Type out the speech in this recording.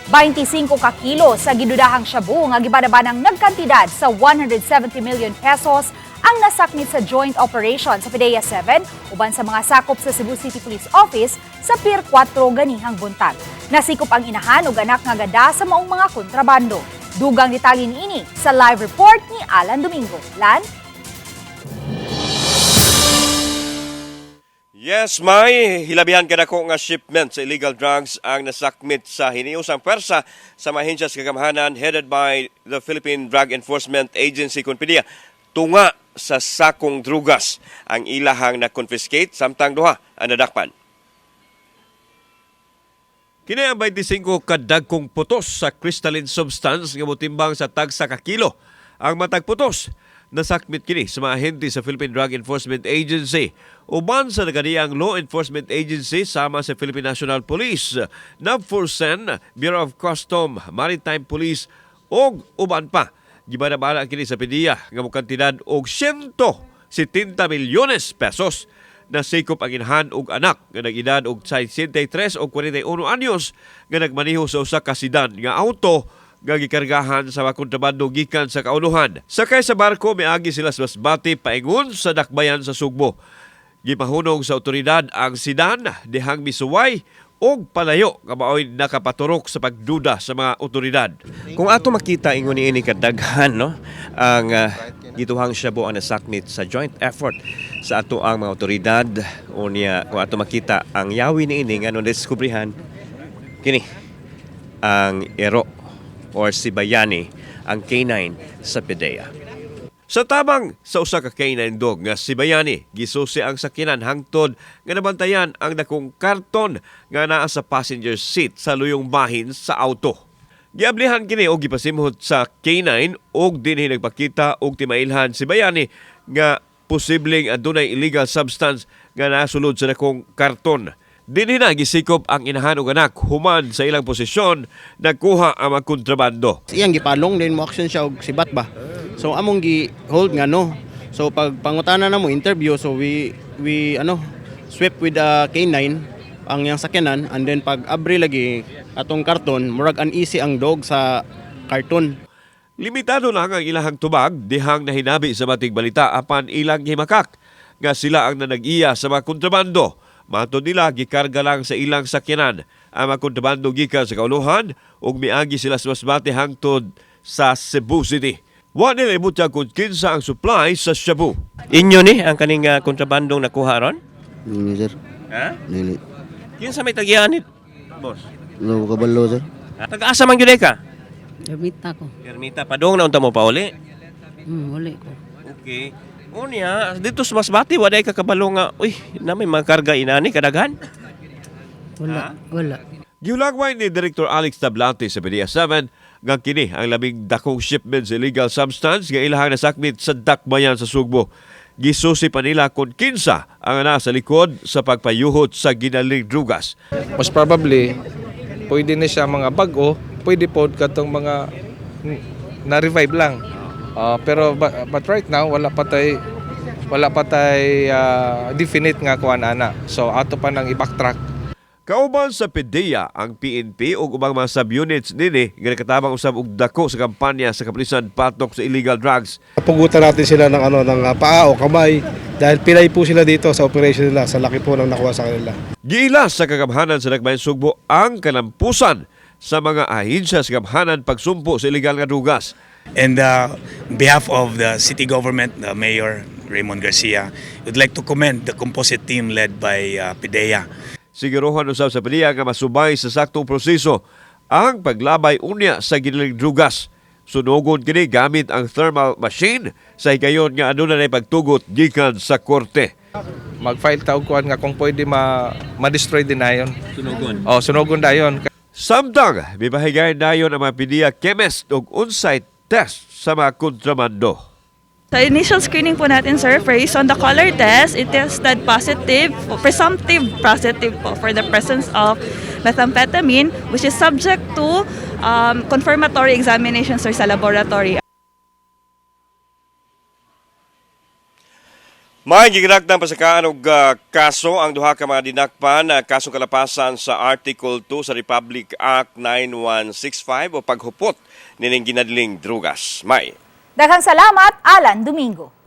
25 ka kilo sa gidudahang shabu nga gibanabanang nagkantidad sa ₱170 million ang nasakmit sa joint operation sa PDEA 7 uban sa mga sakop sa Cebu City Police Office sa Pier 4 ganihang buntag. Nasikop ang inahan ug anak nga gada sa maong mga kontrabando. Dugang detalye niini sa live report ni Alan Domingo. Lan? Yes, may hilabihan kadako nga shipment sa illegal drugs ang nasakmit sa hiniusang pwersa sa mahinsya sa kagamhanan headed by the Philippine Drug Enforcement Agency kun PDEA. Tunga sa sakong drugas ang ilahang na-confiscate, samtang duha ang nadakpan. Kini ang 25 kadagkong putos sa crystalline substance nga motimbang sa tagsa ka kilo. Ang matag putos, nasakmit kini sa mga ahente sa Philippine Drug Enforcement Agency uban sa nagadiyang law enforcement agency sama sa Philippine National Police, NAVFORCEN, Bureau of Custom, Maritime Police ug uban pa. Gibanabana kini sa PDEA nga mokantidad og ₱170 milyones. Nasikop ang inahan ug anak nga nag-edad og 63 o 41 anyos nga nagmaneho sa usa ka sedan nga auto nga gikargahan sa mga kontrabando gikan sa kaunuhan. Sakay sa barko, miagi sila sa Masbate paingon sa dakbayan sa Sugbo. Gipahunong sa otoridad ang sedan dihang misuway og palayo nga maoy nakapaturok sa pagduda sa mga otoridad. Kung ato makita, ingon niini kadaghan, no, ang gituhang shabu ang nasakmit sa joint effort sa ato ang mga otoridad. Unya kung ato makita ang yawi niini nga no diskubrihan kini, ang ero or si Bayani, ang K9 sa PDEA. Sa tabang sa usa ka K9 dog nga si Bayani, gisusi ang sakinan hangtod nga nabantayan ang dakong karton nga naa sa passenger seat sa luyong bahin sa auto. Giablihan kini og gipasimhot sa K9 og dinhi nagpakita og timailhan si Bayani nga posibleng adunay illegal substance nga nasulod sa dakong karton. Dinhi na gisikop ang inahan ug anak human sa ilang posisyon nagkuha ang mga kontrabando. Iyang gipalong din mo action siya og sibat ba. So among gi hold nga no. So pag pangutana na mo, interview, so we ano, sweep with the K9 ang iyang sakyanan, and then pag abri lagi atong karton, murag uneasy ang dog sa karton. Limitado lang ang ilahang tubag dihang nahinabi sa mating balita, apan ilang himakak nga sila ang nanag-iya sa mga kontrabando. Matod nila, gikarga lang sa ilang sakyanan ang mga kontrabando gikan sa kauluhan ug miagi sila sa Masbate hangtod sa Cebu City. Wa nila ibutyag kung kinsa ang supply sa shabu. Inyo ni ang kaning kontrabandong nakuha ron? Dili, sir. Ha? Dili. Kinsa may tagian ni, boss? No kabalo, sir. Taga-asa man gyud ka? Ermita ko. Ermita, padung na unta mo pauli. Uli ko. Okay. Unya, dito sa Masbate waday ka kabalo nga, uy, na may mga karga inani kadaghan. Wala, wala. Giulagway ni Director Alex Tablante sa PDEA 7 nga kini ang labing dakong shipment sa illegal substance nga ilahang nasakmit sa dakbayan sa Sugbo. Gisusi pa nila kung kinsa ang nasa likod sa pagpayuhot sa ginaling drugas. Most probably pwede na siya mga bag-o, pwede po katong mga na-revive lang. Pero but right now wala pa tay definite nga kuan ana. So ato pa nang i-backtrack. Kauban sa PDEA ang PNP ug ubang mga subunits nini nga nakatabang usab og dako sa kampanya sa kapulisan patok sa illegal drugs. Pugutan natin sila ng ano, ng paa o kamay dahil pilay po sila dito sa operation nila, sa laki po ng nakuha sa kanila. Giila sa kagamhanan sa Dakbayan Sugbo ang kalampusan sa mga ahensya sa gamhanan pagsumpo sa illegal nga drugas. And on behalf of the city government, the Mayor Raymond Garcia would like to commend the composite team led by PDEA. Siguruhan usab sa PDEA nga masubay sa saktong proseso ang paglabay unya sa ginaling drugas. Sunugon kini gamit ang thermal machine sa higayon nga aduna na pagtugot gikan sa korte. Mag-file ta og kuan nga kung pwede ma ma-destroy din ayon. Sunugon. Oh, sunogon dayon. Samtang, mipahigayon dayon ang mga PDEA chemist og on-site test sa mga kontrabando. Sa initial screening po natin, sir, based on the color test, it tested positive, presumptive positive po for the presence of methamphetamine, which is subject to confirmatory examination, sir, sa laboratory. May giginagdan pasakaan og kaso ang duha ka mga dinakpan na kasong kalapasan sa Article 2 sa Republic Act 9165 o paghupot nining ginadling drugas. May. Daghang salamat, Alan Domingo.